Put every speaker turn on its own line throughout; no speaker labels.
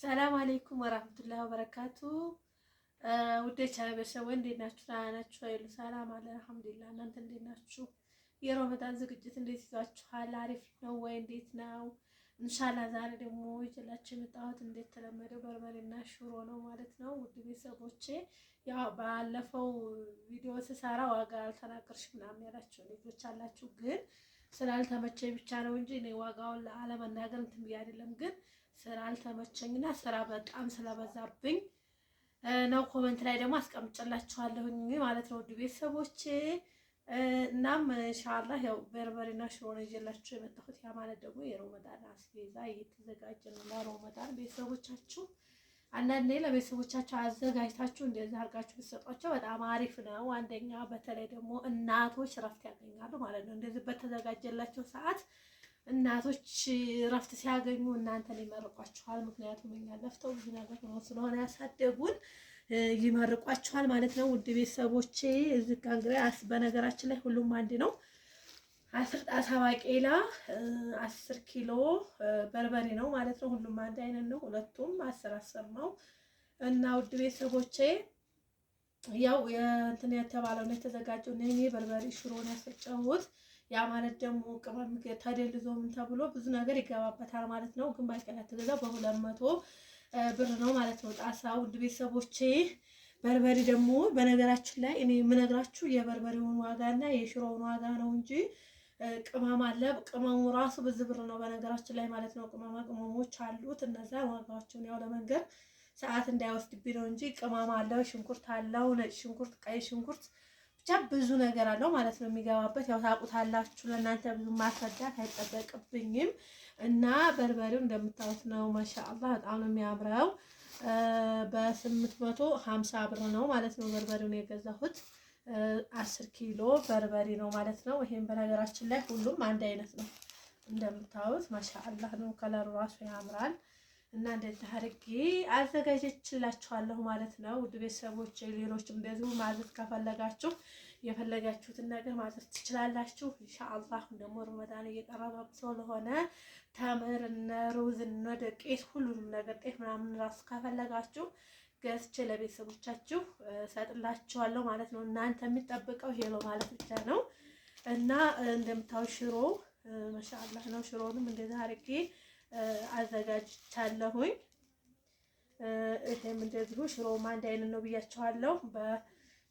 ሰላም አለይኩም ወራህመቱላሂ ወበረካቱ። ውዴ ቤተሰቦች እንዴት ናችሁ? ደህና ናችሁ? አይሉ ሰላም አለ አልሐምዱሊላህ። እናንተ እንዴት ናችሁ? የረመዳን ዝግጅት እንዴት ይዟችኋል? አሪፍ ነው ወይ? እንዴት ነው? ኢንሻአላህ ዛሬ ደግሞ ይዤላችሁ የመጣሁት እንዴት ተለመደው በርበሬና ሽሮ ነው ማለት ነው። ውድ ቤተሰቦቼ ያው ባለፈው ቪዲዮ ስሰራ ዋጋ አልተናገርሽ ምናምን ያላችሁ ልጆች አላችሁ፣ ግን ስላልተመቸኝ ብቻ ነው እንጂ እኔ ዋጋውን አለመናገር እንትን ብዬ አይደለም ግን ስላልተመቸኝና ስራ በጣም ስለበዛብኝ ነው። comment ላይ ደግሞ አስቀምጨላችኋለሁኝ ማለት ነው ውድ ቤተሰቦቼ። እናም ኢንሻአላህ ያው በርበሬና ሽሮ ነው ይዤላችሁ የመጣሁት። ያ ማለት ደግሞ የረመዳን አስቤዛ እየተዘጋጀ ነው ለረመዳን። ቤተሰቦቻችሁ አንዳንዴ ለቤተሰቦቻችሁ አዘጋጅታችሁ እንደዚህ አድርጋችሁ ብትሰጧቸው በጣም አሪፍ ነው። አንደኛ በተለይ ደግሞ እናቶች እረፍት ያገኛሉ ማለት ነው። እንደዚህ በተዘጋጀላቸው ሰዓት እናቶች እረፍት ሲያገኙ እናንተን ይመርቋችኋል። ምክንያቱም እኛ ለፍተው ብዙ ነገር ሆኖ ስለሆነ ያሳደጉን ይመርቋችኋል ማለት ነው። ውድ ቤተሰቦቼ እዚህ ጋ እንግዲህ በነገራችን ላይ ሁሉም አንድ ነው። 10 ጣሳ ባቄላ፣ 10 ኪሎ በርበሬ ነው ማለት ነው። ሁሉም አንድ አይነት ነው። ሁለቱም 10 10 ነው እና ውድ ቤተሰቦቼ ያው እንትን የተባለው ነው የተዘጋጀው እኔ በርበሬ ሽሮን ያስፈጨሁት። ያ ማለት ደግሞ ቅመም ተደልዞ ምን ተብሎ ብዙ ነገር ይገባበታል ማለት ነው። ግን ባቄላ የተገዛው በ200 ብር ነው ማለት ነው ጣሳ። ውድ ቤተሰቦቼ በርበሬ ደግሞ በነገራችን ላይ እኔ የምነግራችሁ የበርበሬውን ዋጋና የሽሮውን ዋጋ ነው እንጂ ቅመም አለ። ቅመሙ ራሱ ብዙ ብር ነው በነገራችን ላይ ማለት ነው። ቅመማ ቅመሞች አሉት። እነዛ ዋጋዎችን ያው ለመንገር ሰዓት እንዳይወስድብኝ ነው እንጂ ቅመም አለው፣ ሽንኩርት አለው፣ ነጭ ሽንኩርት፣ ቀይ ሽንኩርት ብቻ ብዙ ነገር አለው ማለት ነው የሚገባበት። ያው ታውቁታላችሁ፣ ለእናንተ ብዙ ማስረዳት አይጠበቅብኝም። እና በርበሬው እንደምታዩት ነው። ማሻአላህ በጣም ነው የሚያምረው። በ850 ብር ነው ማለት ነው በርበሬውን የገዛሁት። 10 ኪሎ በርበሬ ነው ማለት ነው። ይሄም በነገራችን ላይ ሁሉም አንድ አይነት ነው እንደምታዩት። ማሻአላህ ነው፣ ከለሩ ራሱ ያምራል። እና እንደዚህ አድርጌ አዘጋጀችላችኋለሁ ማለት ነው። ውድ ቤተሰቦች ሌሎችም እንደዚሁ ማዘዝ ከፈለጋችሁ የፈለጋችሁትን ነገር ማዘዝ ትችላላችሁ። ኢንሻአላህ ደግሞ ረመዳን እየቀረበ ስለሆነ ተምር እነ ሩዝ እነ ዱቄት ሁሉንም ነገር ጤፍ ምናምን ራሱ ከፈለጋችሁ ገዝቼ ለቤተሰቦቻችሁ እሰጥላችኋለሁ ማለት ነው። እናንተ የሚጠብቀው hello ማለት ብቻ ነው። እና እንደምታዩት ሽሮ ማሻአላህ ነው። ሽሮንም እንደዚህ አድርጌ አዘጋጅቻለሁኝ። ይሄም እንደዚሁ ሽሮውም አንድ አይነት ነው ብያቸዋለሁ።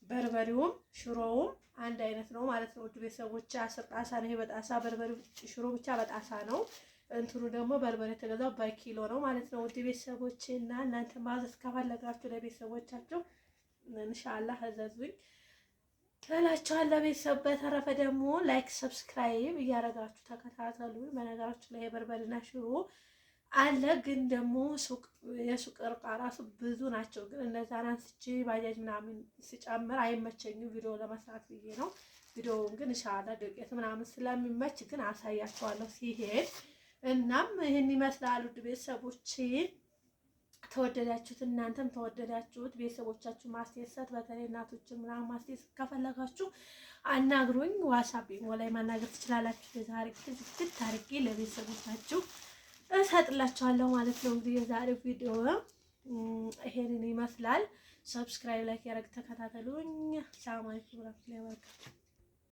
በርበሬውም ሽሮውም አንድ አይነት ነው ማለት ነው። ውድ ቤተሰቦች 10 ጣሳ ነው። ይሄ በጣሳ በርበሬው፣ ሽሮ ብቻ በጣሳ ነው። እንትኑ ደግሞ በርበሬ የተገዛው በኪሎ ነው ማለት ነው። ውድ ቤተሰቦች እና እናንተ ማዘዝ ከፈለጋችሁ ለቤተሰቦቻችሁ ኢንሻአላህ እዘዙኝ እላችኋለሁ። ቤተሰብ በተረፈ ደግሞ like subscribe እያደረጋችሁ ተከታተሉ። በነገራችሁ ላይ የበርበሬና ሽሮ አለ ግን ደግሞ የሱቅ እቃ ራሱ ብዙ ናቸው። ግን እነዛን አንስቼ ባጃጅ ምናምን ስጨምር አይመቸኝም ቪዲዮ ለመስራት ብዬ ነው። ቪዲዮውን ግን ኢንሻአላህ ዱቄት ምናምን ስለሚመች ግን አሳያቸዋለሁ ሲሄድ። እናም ይህን ይመስላል ውድ ቤተሰቦቼ። ተወደዳችሁት እናንተም ተወደዳችሁት። ቤተሰቦቻችሁ ማስደሰት በተለይ እናቶችን ምናምን ማስደሰት ከፈለጋችሁ አናግሩኝ። ዋትስአፕ ላይ ማናገር ትችላላችሁ። የዛሬ ዝግጅት አድርጌ ለቤተሰቦቻችሁ እሰጥላችኋለሁ ማለት ነው። እንግዲህ የዛሬው ቪዲዮ ይሄንን ይመስላል። subscribe፣ like ያደረግ ተከታተሉኝ። ሰላም አለይኩም ወራህመቱላሂ ወበረካቱ።